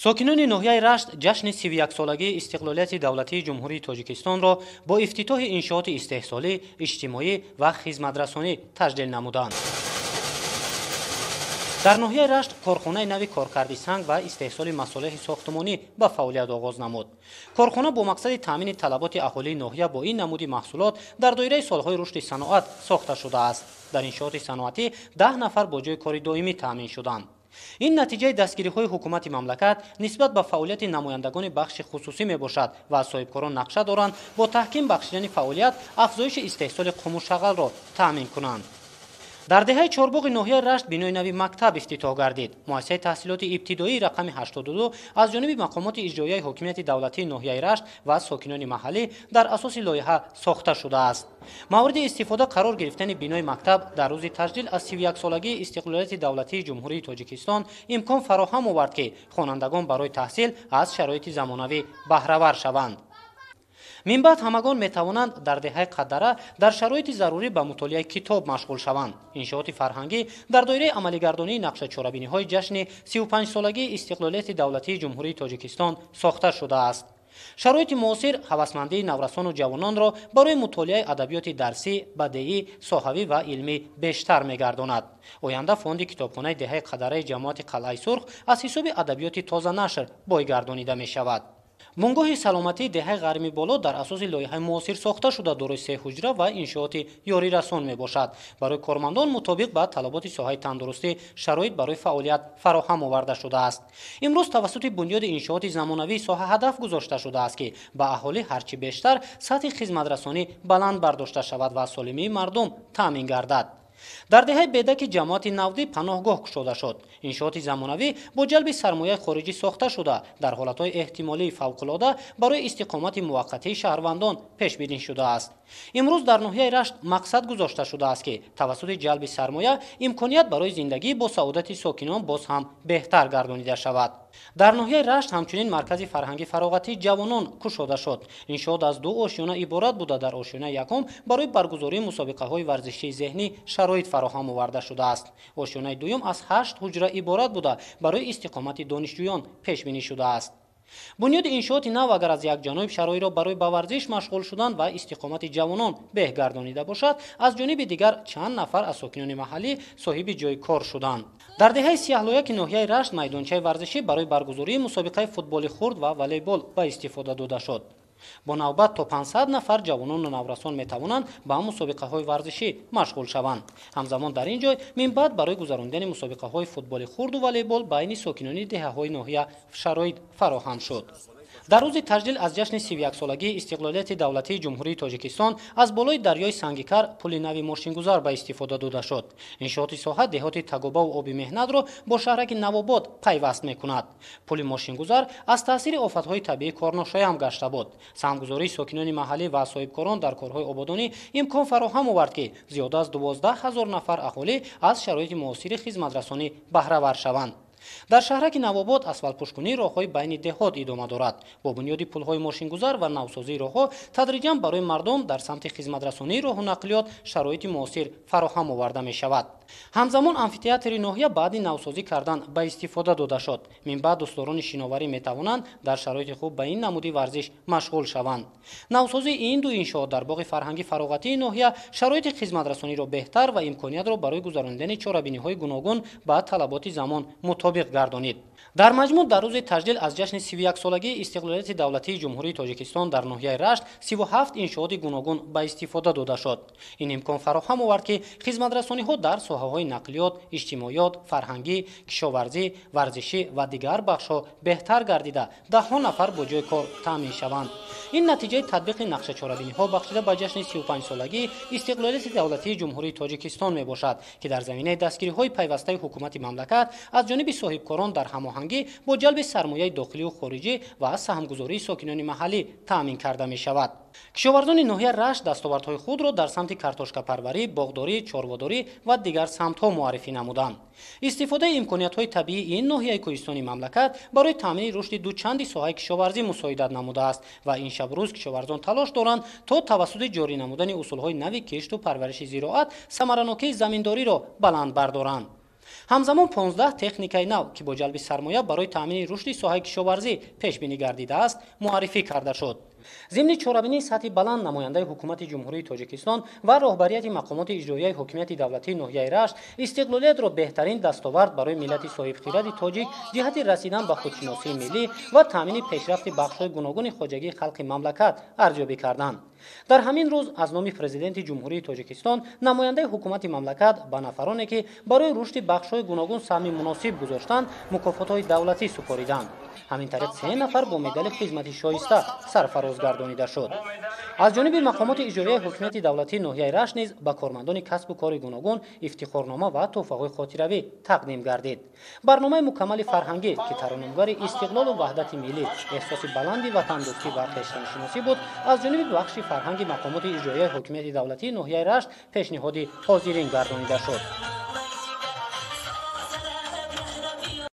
Сокинони ноҳияи Рашт ҷашни 31-солагии истиқлолияти давлатии Ҷумҳурии Тоҷикистонро бо ифтитоҳи иншооти истеҳсолӣ, иҷтимоӣ ва хизматрасонӣ таҷлил намуданд. Дар ноҳияи Рашт корхонаи нави коркарди санг ва истеҳсоли масолеҳи сохтмонӣ ба фаъолият оғоз намуд. Корхона бо мақсади таъмини талаботи аҳолии ноҳия бо ин намуди маҳсулот дар доираи солҳои рушди саноат сохта шудааст. Дар иншооти саноатӣ 10 нафар бо ҷойи кори доимӣ таъмин шуданд. Ин натиҷаи дастгириҳои ҳукумати мамлакат нисбат ба фаъолияти намояндагони бахши хусусӣ мебошад ва соҳибкорон нақша доранд бо таҳким бахшидани фаъолият афзоиши истеҳсоли қуму шағалро таъмин кунанд. Дар деҳаи Чорбоғи ноҳияи Рашт бинои нави мактаб ифтитоҳ гардид. Муассисаи таҳсилоти ибтидоии рақами 82 аз ҷониби мақомоти иҷроияи ҳокимияти давлатии ноҳияи Рашт ва сокинони маҳаллӣ дар асоси лоиҳа сохта шудааст. Мавриди истифода қарор гирифтани бинои мактаб дар рӯзи таҷлил аз 31-солагии истиқлолияти давлатии Ҷумҳурии Тоҷикистон имкон фароҳам овард, ки хонандагон барои таҳсил аз шароити замонавӣ баҳравар шаванд. Минбаъд ҳамагон метавонанд дар деҳаи Қаддара дар шароити зарурӣ ба мутолиаи китоб машғул шаванд. Иншооти фарҳангӣ дар доираи амалигардонии нақшачорабиниҳои ҷашни 35-солагии истиқлолияти давлатии Ҷумҳурии Тоҷикистон сохта шудааст. Шароити муосир ҳавасмандии наврасону ҷавононро барои мутолиаи адабиёти дарсӣ, бадеӣ, соҳавӣ ва илмӣ бештар мегардонад. Оянда фонди китобхонаи деҳаи Қаддараи ҷамоати Қалъаи Сурх аз ҳисоби адабиёти тозанашр бойгардонида мешавад. Бунгоҳи саломатии деҳаи Ғарми Боло дар асоси лоиҳаи муосир сохта шуда дорои се ҳуҷра ва иншооти ёрирасон мебошад. Барои кормандон мутобиқ ба талаботи соҳаи тандурустӣ шароит барои фаъолият фароҳам оварда шудааст. Имрӯз тавассути бунёди иншооти замонавии соҳа ҳадаф гузошта шудааст, ки ба аҳолӣ ҳарчи бештар сатҳи хизматрасонӣ баланд бардошта шавад ва солимии мардум таъмин гардад. Дар деҳаи Бедаки ҷамоати Навдӣ паноҳгоҳ кушода шуд. Иншооти замонавӣ бо ҷалби сармояи хориҷӣ сохта шуда, дар ҳолатҳои эҳтимолии фавқулода барои истиқомати муваққатии шаҳрвандон пешбинӣ шудааст. Имрӯз дар ноҳияи Рашт мақсад гузошта шудааст, ки тавассути ҷалби сармоя имконият барои зиндагӣ бо саодати сокинон боз ҳам беҳтар гардонида шавад. Дар ноҳияи Рашт ҳамчунин маркази фарҳанги фароғатии ҷавонон кушода шуд. Иншоот аз ду ошёна иборат буда, дар ошёнаи якум барои баргузории мусобиқаҳои варзишии зеҳнӣ шароит фароҳам оварда шудааст. Ошёнаи дуюм аз 8 ҳуҷра иборат буда, барои истиқомати донишҷӯён пешбинӣ шудааст. Бунёди иншооти нав агар аз як ҷаноб шароитро барои ба варзиш машғул шудан ва истиқомати ҷавонон беҳ гардонида бошад, аз ҷониби дигар чанд нафар аз сокинони маҳаллӣ соҳиби ҷойи кор шуданд. Дар деҳаи Сияҳлояки ноҳияи Рашт майдончаи варзишӣ барои баргузории мусобиқаи футболи хурд ва волейбол ба истифода дода шуд. Бо навбат то 500 нафар ҷавонону наврасон метавонанд ба мусобиқаҳои варзишӣ машғул шаванд. Ҳамзамон дар ин ҷой минбаъд барои гузарондани мусобиқаҳои футболи хурду волейбол байни сокинони деҳаҳои ноҳия шароит фароҳам шуд. Дар рӯзи таҷлил аз ҷашни 31-солагии истиқлолияти давлатии Ҷумҳурии Тоҷикистон аз болои дарёи Сангикар пули нави мошингузар ба истифода дода шуд. Иншооти соҳа деҳоти Тагобаву Оби Меҳнатро бо шаҳраки Навобод пайваст мекунад. Пули мошингузар аз таъсири офатҳои табиӣ корношоям гашта буд. Саҳмгузории сокинони маҳаллӣ ва соҳибкорон дар корҳои ободонӣ имкон фароҳам овард, ки зиёда аз 12 ҳазор нафар аҳолӣ аз шароити муосири хизматрасонӣ баҳравар шаванд. Дар шаҳраки Навобод асфалтпӯшкунии роҳҳои байни деҳот идома дорад. Бо бунёди пулҳои мошингузар ва навсозии роҳҳо тадриҷан барои мардум дар самти хизматрасонии роҳу нақлиёт шароити муосир фароҳам оварда мешавад. Ҳамзамон амфитеатри ноҳия баъди навсозӣ кардан ба истифода дода шуд. Минбаъд дӯстдорони шиноварӣ метавонанд дар шароити хуб ба ин намуди варзиш машғул шаванд. Навсозии ин ду иншоот дар боғи фарҳанги фароғатии ноҳия шароити хизматрасониро беҳтар ва имкониятро барои гузаронидани чорабиниҳои гуногун ба талаботи замон мутобиқ гардонид. Дар маҷмӯъ дар рӯзи таҷлил аз ҷашни 31-солагии истиқлолияти давлатии Ҷумҳурии Тоҷикистон дар ноҳияи Рашт 37 иншооти гуногун ба истифода дода шуд. Ин имкон фароҳам овард, ки хизматрасониҳо дар соҳаҳои нақлиёт, иҷтимоиёт, фарҳангӣ, кишоварзӣ, варзишӣ ва дигар бахшҳо беҳтар гардида, даҳҳо нафар бо ҷойи кор таъмин шаванд. Ин натиҷаи татбиқи нақшачорабиниҳо бахшида ба ҷашни 35-солагии истиқлолияти давлатии Ҷумҳурии Тоҷикистон мебошад, ки дар заминаи дастгириҳои пайвастаи ҳукумати мамлакат аз ҷониби соҳибкорон дар ҳамоҳангӣ бо ҷалби сармояи дохилию хориҷӣ ва саҳмгузории сокинони маҳаллӣ таъмин карда мешавад. Кишоварзони ноҳияи Рашт дастовардҳои худро дар самти картошкапарварӣ, боғдорӣ, чорводорӣ ва дигар самтҳо муаррифӣ намуданд. Истифодаи имкониятҳои табиии ин ноҳияи кӯҳистони мамлакат барои таъмини рушди дучанди соҳаи кишоварзӣ мусоидат намудааст ва ин шабрӯз кишоварзон талош доранд то тавассути ҷорӣ намудани усулҳои нави кишту парвариши зироат самаранокии заминдориро баланд бардоранд. Ҳамзамон 15 техникаи нав, ки бо ҷалби сармоя барои таъмини рушди соҳаи кишоварзӣ пешбинӣ гардидааст, муаррифӣ карда шуд. Зимни чорабинии сатҳи баланд намояндаи ҳукумати Ҷумҳурии Тоҷикистон ва роҳбарияти мақомоти иҷроияи ҳокимияти давлатии ноҳияи Рашт истиқлолиятро беҳтарин дастовард барои миллати соҳибхиради тоҷик ҷиҳати расидан ба худшиносии миллӣ ва таъмини пешрафти бахшҳои гуногуни хоҷагии халқи мамлакат арзёбӣ карданд. Дар ҳамин рӯз аз номи Президенти Ҷумҳурии Тоҷикистон намояндаи ҳукумати мамлакат ба нафароне, ки барои рушди бахшҳои гуногун саҳми муносиб гузоштанд, мукофотҳои давлатӣ супориданд. Ҳамин тариқ 3 нафар бо медали хизмати шоиста сарфароз гардонида шуд. Аз ҷониби мақомоти иҷроияи ҳокимияти давлатии ноҳияи Рашт низ ба кормандони касбу кори гуногун ифтихорнома ва тӯҳфаҳои хотиравӣ тақдим гардид. Барномаи мукаммали фарҳангӣ, ки тараннумгари истиқлолу ваҳдати миллӣ, эҳсоси баланди ватандӯстӣ ва хештаншиносӣ буд, аз ҷониби бахши фарҳанги мақомоти иҷроияи ҳокимияти давлатии ноҳияи Рашт пешниҳоди ҳозирин гардонида шуд.